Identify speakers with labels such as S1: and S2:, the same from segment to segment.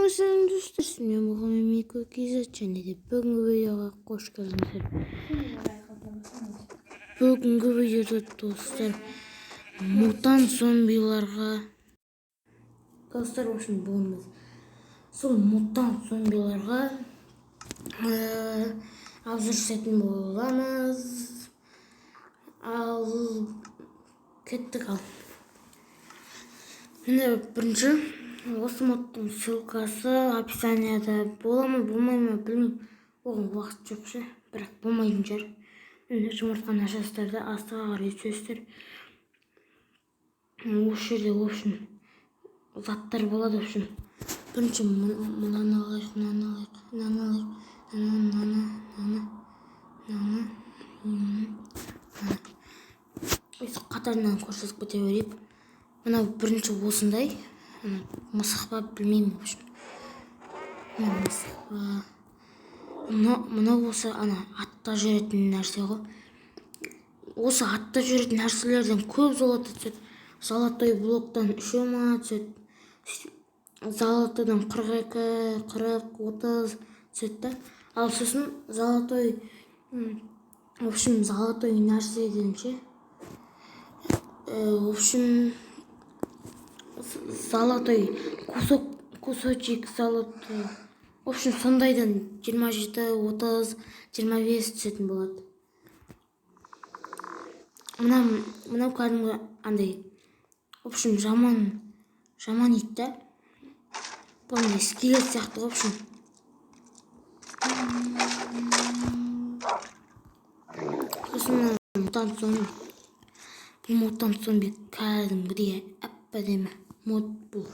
S1: Сәлем, достар, мен Мұхаммед Мико KZ және де бүгінгі видеоға қош келдіңіздер. Бүгінгі видеода, достар, мутант зомбиларға, достар, в общем, бүгін біз сол мутант зомбиларға обзор жасайтын боламыз. Ал кеттік. Ал міне, бірінші осы модтың ссылкасы описанияда бола ма, болмай ма, білмеймін, оған уақыт жоқ ше, бірақ болмайтын шығар. Міне, жұмыртқаны ашасыздар да, астыға қарай түсесіздер. Осы жерде, в общем, заттар болады. В общем, бірінші мынаны алайық, мынаны алайық, мынаны алайық, мынаны, мынаны, мынаны, мынаны, мынаны. Өйтіп қатарынан көрсетіп кете берейік. Мынау бірінші осындай мысық па, білмеймін, в общем, мына мысық па. Мынау болса ана атта жүретін нәрсе ғой. Осы атта жүретін нәрселерден көп золото түседі. Золотой блоктан үшеу ма түседі, золотодан 42, 40, 30 түседі да. Ал сосын золотой, в общем, золотой нәрседен ше, в общем, золотой кусок, кусочек золотой, в общем, сондайдан 27, 30, 25 түсетін болады. Мынау кәдімгі андай, в общем, жаман жаман ит та. Бұл андай скелет сияқты ғой, в общем. Сосын мына мутант зомби. Бұл мутант зомби кәдімгідей әп әдемі мод. Бұл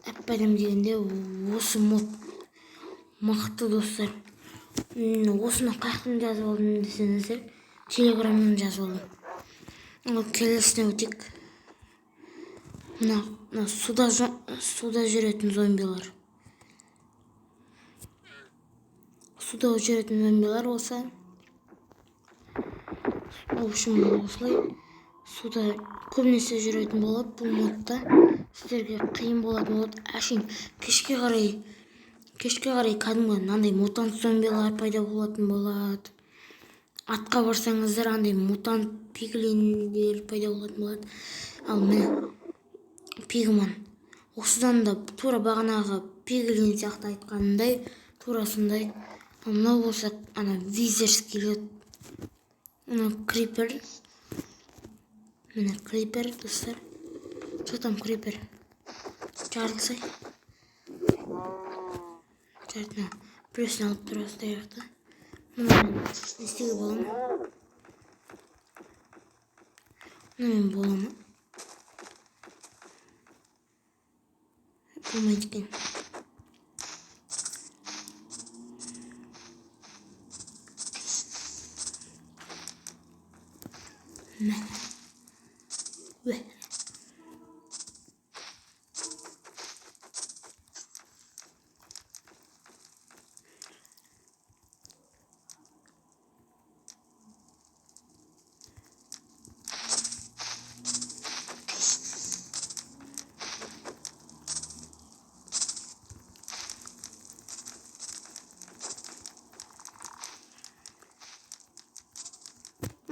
S1: әп әдемі дегенде, осы мод мықты, достар. Осыны қаяқтан жазып алдым десеңіздер, Телеграмнан жазып алдым. Ал келесіне өтейік. Мына суда жүретін зомбилар. Суда жүретін зомбилар болса, в общем, осылай суда көбінесе жүретін болады. Бұл модта сіздерге қиын болатын болады. Әшейін кешке қарай кәдімгі мынандай мутант зомбилар пайда болатын болады. Атқа барсаңыздар, андай мутант пиглиндер пайда болатын болады. Ал міне, пигман. Осыдан да тура бағанағы пиглин сияқты айтқанымдай, тура сондай. Ал мынау болса ана визер скелет. Мына крипер, міне, крипер, достар. Что там, крипер, жарылсай. Жарайды, мына біреусін алып тұра ұстайық та. Мына не істеуге бола ма? Мынамен бола ма? Болмайды екен. Мә. Уә.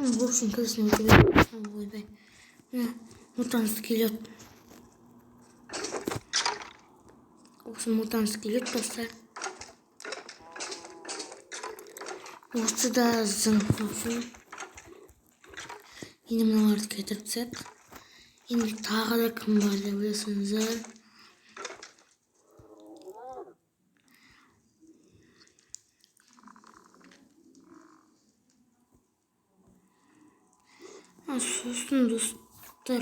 S1: В общем, келесіне өте берейік. Ойбай, мына мутант скелет. Осы мутант скелет, достар, осы да зың. В общем, енді мыналарды кетіріп тастайық. Енді тағы да кім бар деп ойласаңыздар, сосын, достар,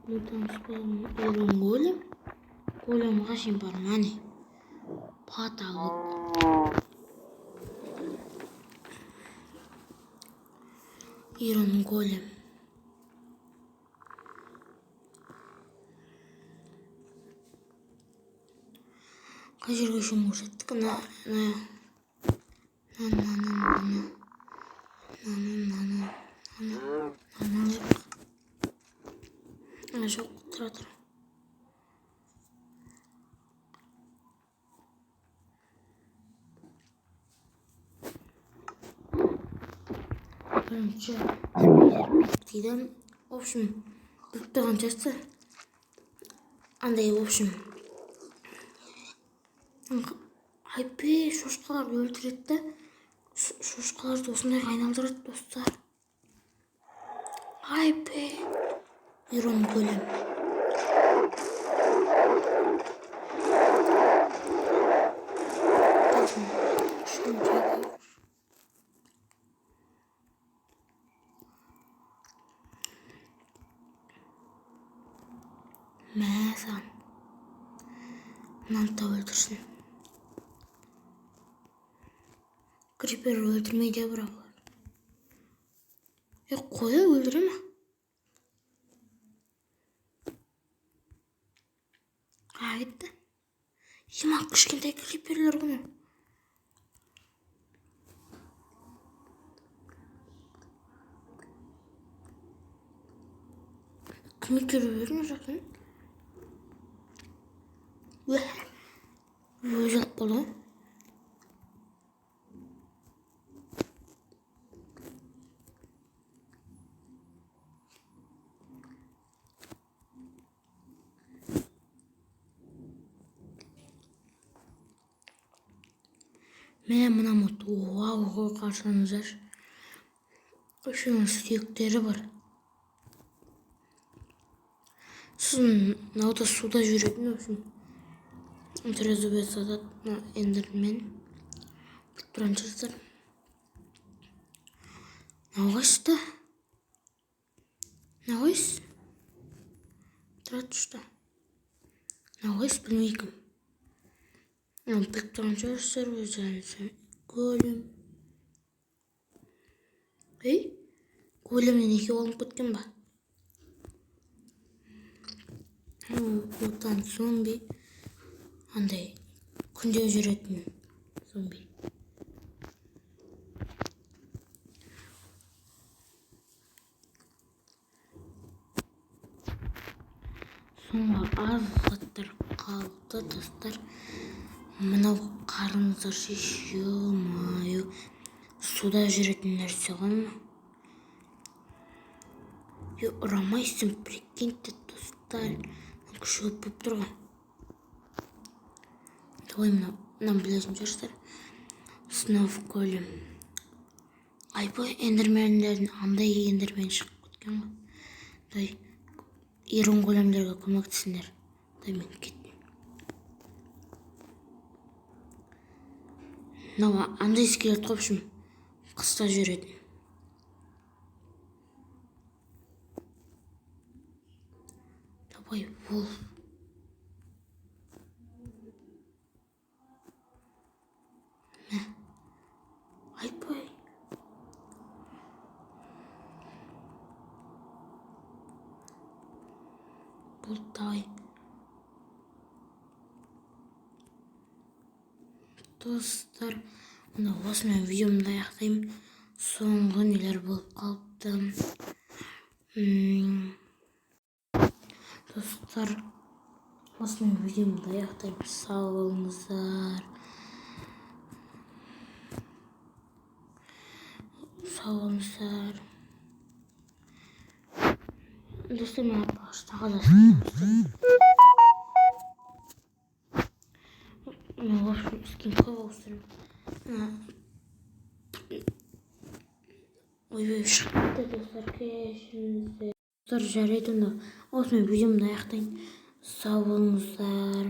S1: мутант голем. Големға шейін бар. Міне, потолок. Ирон голем. Қай жерге шейін көрсеттік? Мына, мына, мынаны, мынаны, мынаны, мынаны, мынаны алайық. Жоқ, тұра тұр. Бірінші дейді. В общем, біліп тұрған шығарсыздар андай. В общем, айпей, шошқаларды өлтіреді да, шошқаларды осындайға айналдырады, достар. Айпей, iron голем. Так, кішкентай. Мә саған, мынаны да өлтірсін. Крипер өлтірмейді, бірақ олар. Е, қойы өлтіре ме? Қаяққа кетті? Ема, кішкентай криперлер ғой мынау. Кім екенін мына жақтан? Өзі алып қалды ғой. Мә, мына мод вау ғой, қарасаңыздаршы, ішінің сүйектері бар. Сосын мынау да суда жүретін, в общем, трезубец атады. Мына эндермен біліп тұрған шығарсыздар. Мынау қайсысы? Мынау қайсысы? Тұра тұршы. Мынау қайсысы, білмеймін. Біліп тұрған шығарсыздар өздеріңіз. Голем. Ей, големнен екеу алынып кеткен ба? Мутант зомби, андай күнде жүретін зомби. Соңғы аз заттар қалды, достар. Мынау, қараңыздаршы, ё-моё, суда жүретін нәрсе ғой мынау. Е, ұрамайсың, прикиньте, достар, күші көп болып тұр ғой. Давай, мынау, мынаны білетін шығарсыздар. Снов голем. Айбай, эндермендердің андай эндермен шығып кеткен ғой. Давай, iron големдерге көмектесіңдер. Давай, мен кеттім. Мынау андай скелет қой, в общем, қыста жүретін. Давай, wolf. Мә, айбай. Болды, давай, достар, мына осымен видеомды аяқтаймын. Соңғы нелер болып қалыпты. Достар, осымен видеомды аяқтаймын. Сау болыңыздар, сау болыңыздар, достар. Мен айтпақшы, тағы да скин. Мен, в общем, скин көп ауыстырамын. Ойбай, шығып кетті, достар, кешіріңіздер. Достар, жарайды, онда осымен видеомды аяқтайын. Сау болыңыздар.